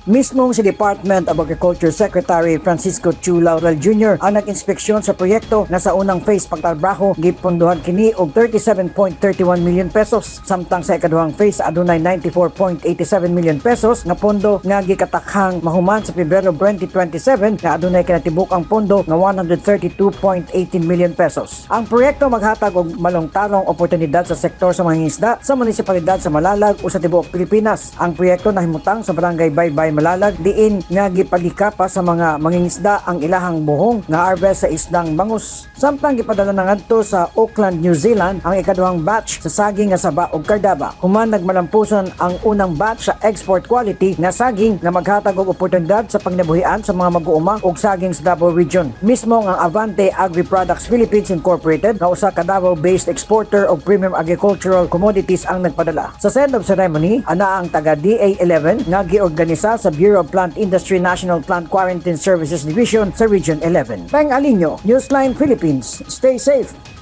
Mismong si Department of Agriculture Secretary Francisco Tiu Laurel Jr. ang nag-inspeksyon sa proyekto nga sa unang phase pagtrabaho gipondohan kini og ₱37.31 million, samtang sa ikaduhang phase adunay ₱94.87 million nga pondo nga gikatakhang mahuman sa Pebrero 2027 nga adunay kinatibuk-ang pondo nga ₱132.18 million. Ang proyekto maghatag og malungtarong oportunidad sa sektor sa mangingisda sa munisipalidad sa Malalag o sa tibuok Pilipinas. Ang proyekto nahimutang sa Barangay Baybay, Malalag, diin nga gipagikapa sa mga mangingisda ang ilahang buhong nga harvest sa isdang bangus. Samtang gipadala na ngadto sa Auckland, New Zealand ang ikaduhang batch sa saging nga saba og kardaba. Human nagmalampuson ang unang batch sa export quality nga saging nga maghatag og oportunidad sa panginabuhian sa mga mag-uuma og saging sa Davao Region. Mismo ang Avante Agri Products Philippines Incorporated nga usa ka Davao-based exporter og premium agricultural commodities ang nagpadala. Sa send-off ceremony, ana ang taga DA 11 nga giorganisa sa Bureau of Plant Industry National Plant Quarantine Services Division sa Region 11. Peng Alinio, Newsline Philippines. Stay safe.